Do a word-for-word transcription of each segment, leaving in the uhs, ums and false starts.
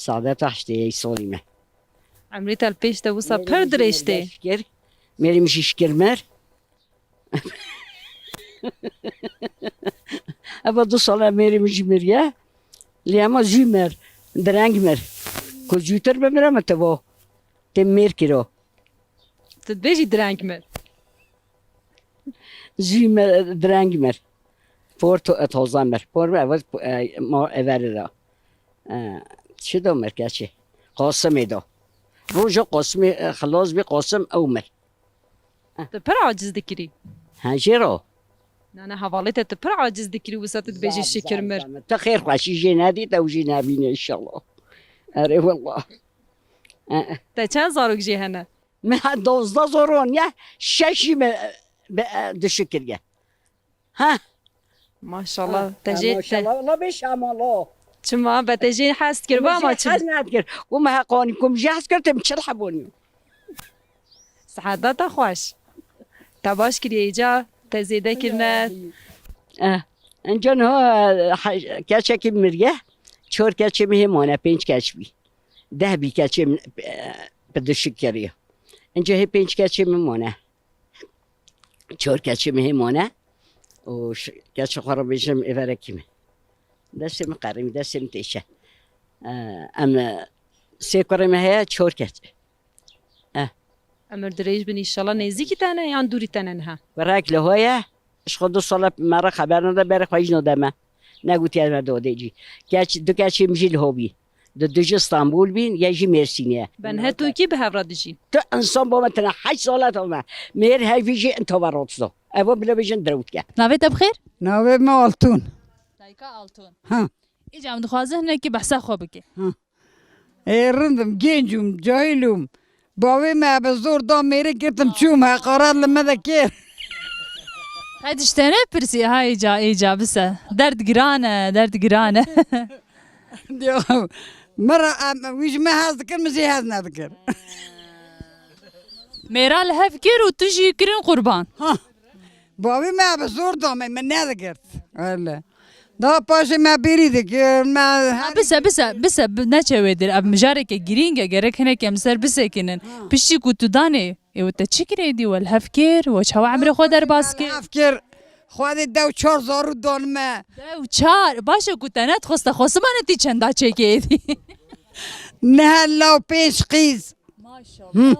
Saadeta heştê yê salî me. Emrê te li pêş de wisa pir dirêj tê. Şikir. Mêrê min jî şikir mir. Eva du sala mêrê min jî miriye. Lê ema zû mir. Direng mir. Ku zûtir bimire min tivo. Tê mêr kiro. Tu dibêjî direng mir. Zû mir, direng mir. Por to-, toza mir. Por mir, evet, e, ma everi ra. E, çi do mir keçi? Qasimê do. Roja Qasimê, e, xilas bî Qasim ew mir. Tu pir aciz dikirî. He, jê ro. Na, na, hevalê te tu pir aciz dikirî, wisa tu dibêjî şikir mir. Zaf, zaf. Tu xêr xweşî jê nedî, te ew jî nebîne înşallah. Erê wallah. E, e. Te çend zarok jê hene? Me dozdeh zor wan ye, şeş jî me, be, e, dişik kiriye. Ha? Maşallah. Ha, te jê, te maşallah. La be şamalo. Çima? Be te jê hez kir, ama çi? Hez nedikir. Ku me heqanî, ku me jê hez kir, te min çil hebonî. Siheta te xweş. Te baş kiriye îca, te zêde kirine. Eh. Înca niha, eh, he-, keçekî miriye, çar keçê min hê mane, pênc keç bî. Deh bî keçê min, eh, bi dişik kiriye. Înca hê pênc keçê min mane. Çar keçê min hê mane. Û ş-, keçê xwe re bêjim êverekî min. Destê min qerî, destê min têşe. E, em, e, sê kurê me heye, çar keç. E. Emir dirêj bin înşallah. Nêzîkî te ne yan dûrî te ne niha? Kurek li ho ye. Ji xwe du sala me re xeber nede, berê xwe jî nade me. Negotiye me dodê cî. Keç, du keçê min jî li ho bî. Di du jî Stenbol bîn, yek jî Mêrsînê ye. Ben he tokî bi hev re dijîn. Tu însan bo me tine heşt sala tame. Mêr hevî jî in tava rotizo. Evo bile bêjin direwtke. Navê te bi xêr? Navê me Altun. Dayika Altun. Ha. Îca em dixwazin hinekî behsa xwe bike. Ha. Ê, rind im, genc im, cahil im. Bavê me bi zor da mêrik girtim çûm, heqaret li me de kir. Qey tiştene pirsî, ha, îca, îca bise. Derd giran e, derd giran e. Diyor, me re, em, wî ji me hez dikir, min jê hez nedikir. Mêra li hev kir û tu jî kirin qurban. Ha. Bavê me bi zor da me, min nedigirt. Öyle. Daha paşê me bêrî dikir, me... Ha, bise, bise, bise, bi-, neçe wê dir. Ev mijareke girîng e, gerek hinek em ser bisekinin. Ha. Piştî ku tu danê, ê, we te çi kirê dî, we li hev kir, we çawa emrê xwe derbas kir? Hev kir, Xwedê dew çar zarû dan me. Dew çar, baş e ku te nedixwest, te xwestimane tî çenda çêkê dî. Niha law pênc qîz. Maşallah. Hı.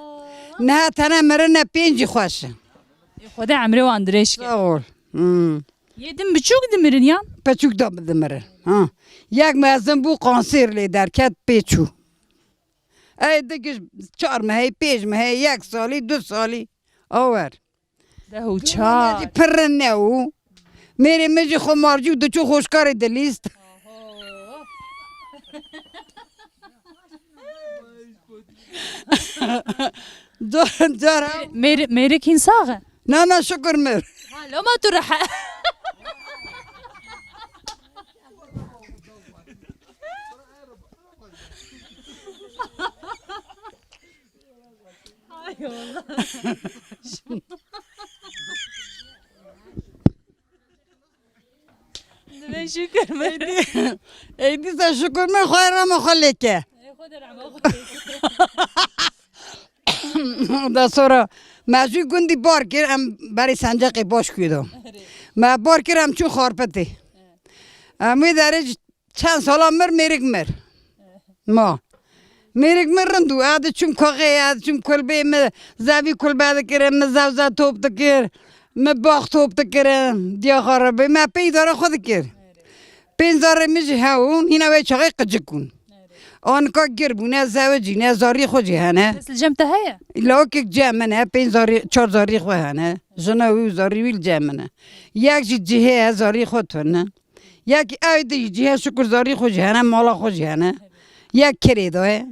Niha tene mirine pêncî xweş e. Ê, Xwedê emrê wan dirêj ke. Sağ ol. Hı. Yê din biçûk dimirin yan? Peçûk da dimirin. Ha. Yek mezin bû, kanser lê derket, pê çû. Ey di giş çar mehey, pênc mehey, yek salî, du salî. Awer. Deh û çar. Pir ne û. Mêrê min jî xwe marcî û diçû xweşkarê dilîst. Car, car ha. Mêr-, mêrik hîn sax e? Na, na, şukur mir. Ha, loma tu rehe. Ay Allah. Dibe şükür mü? Ey dîsa şükür mü, xwe rama xwe lêke. Ey xwe de rama xwe lêke. Da sonra me jû gundî bar kir, em berî Senceqê baş kuyo da. Me bar kir, em çû Xarpetê. Em wê derê çend sala mir, mêrik mir. Ma. Mêrik min rind û ez diçûm kaxê, ez diçûm kulbê, min zevî kulbe dikirin, min zewze top dikir, min bax top dikirin. Diya xwe re bê, me pê îdara xwe dikir. Pênc zarê min jî hebûn, hîna wê çaxê qicik bûn. Anika gir bûne, zewicîne, zarî xwe jî hene. Kes li cem te heye? Lawikek cem min e, pênc zarî, çar zarî xwe hene. Jina wî û zarî wî li cem min e. Yek jî cihê ye, zarî xwe tune. Yek ew di cihê şukur zarî xwe jî hene, mala xwe jî hene. Yek kirê da ye.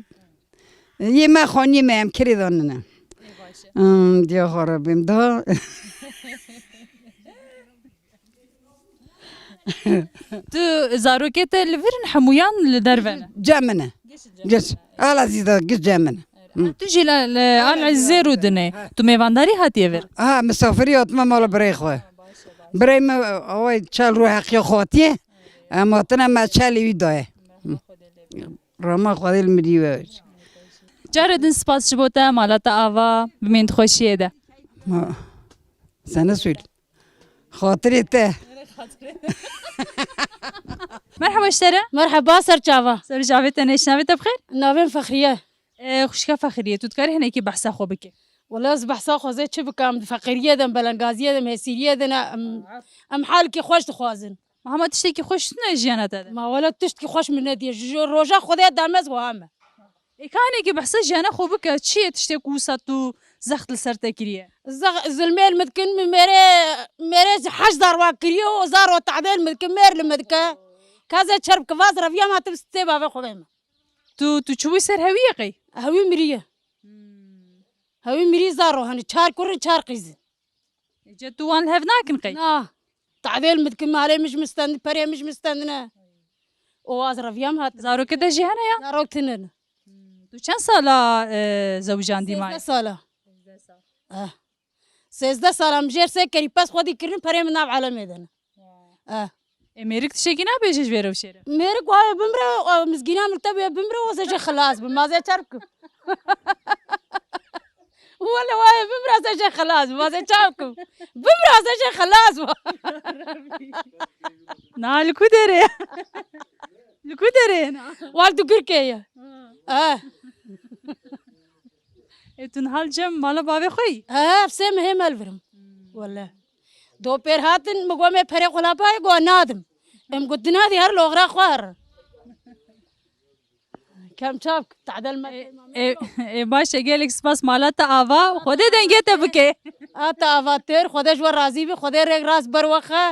Yê me xaniyê me em kirê da nine. Ê baş e. Hmm, diya xwe re bêm da. Tu zarokê te li vir in hemûyan li derve ne? Cem min e. Giş cem min e. Giş. Ala zî da giş cem min e. Hı. Tu jî li, li Al Ezîzê rûdinê. Tu mêvandarî hatiye vir? Ha, misafirî hatime mala birê xwe. Birê me, away çel rû heqiya xwe hatiye. Em hatine me çelî wî daye. Hı. Rama Xwedê li mirî we. Carê din spas ji bo te, mala te ava, bimîn di xweşiyê de. Ma, sana söyle. Xatirê te. Merhaba ji te re. Merheba, ser çava. Ser çavê te, nêş navê te bi xêr? Navê min Fexriye. E, xwişka Fexriye, tu dikarî hinekî behsa xwe bike? Wela ez behsa xwe zê çi bikim, di feqîriyê de, belengaziyê de, hêsîriyê de ne, em, em halkê xweş dixwazin. Ma hema tiştekî xweş tune jiyana te de? Ma wela tiştkî xweş min nediye. Ji roja Xwedê dame ez wiha me. Ê, ka hinekî behsa jiyana xwe bike, çi ye tiştê ku wisa tu zext li ser te kiriye? Zex-, zilmê li min dikin, min mêrê, mêrê heşt zarwa kiriye û zaro tehdê li min dikin, mêr li min dike. Ka zê çer bike, vaz reviya ma tu bi stê bavê xwe bê me. Tu, tu çûbû ser hewiyê qey? Hewî miriye. Hmm. Hewî mirî zaro hene, çar kurin, çar qîzin. Ece tu wan li hev nakin qey? Na. Tavêl min dikin, malê min ji min stendin, perê min ji min stendine. O az reviyam hat. Zarokê te jî hene ya? Zarok tinin. Hmm. Tu çend sala, e, zewicandî maye? Sêzdeh sala. Sêzdeh sal. Eh. Sêzdeh sal em jêr sê kerî pez xwedî kirin, perê min nav alemê de ne. Wow. Eh. Ê, mêrik tiştekî nabêje ji vê rewşê re? Mêrik wayê bimre, o mizgîna min te bê bimre, o zê jê xilas bim. Ma zê çer bikim? Wele wayê bimre, zê jê xilas bim. Ma zê çav bikim? Bimre, zê jê xilas bim. Na, li ku derê? Li ku derê na? Wal tu Girkê ye. Ha. Eh. Ê, tu niha li cem mala bavê xwe yî? He, ev sê mehê me li vir im. Hmm. Wele. Do pêr hatin, min got, "Me perê xwe la bayê?" Got, "Nadim." Em got, "Dinadî her loxra xwe her." Kem çav, tadel me. Ê, ê, ê, baş e, gelek spas, mala te ava, Xwedê dengê te bike. A te ava têr, Xwedê ji we razî bi, Xwedê rêk rast ber we xe.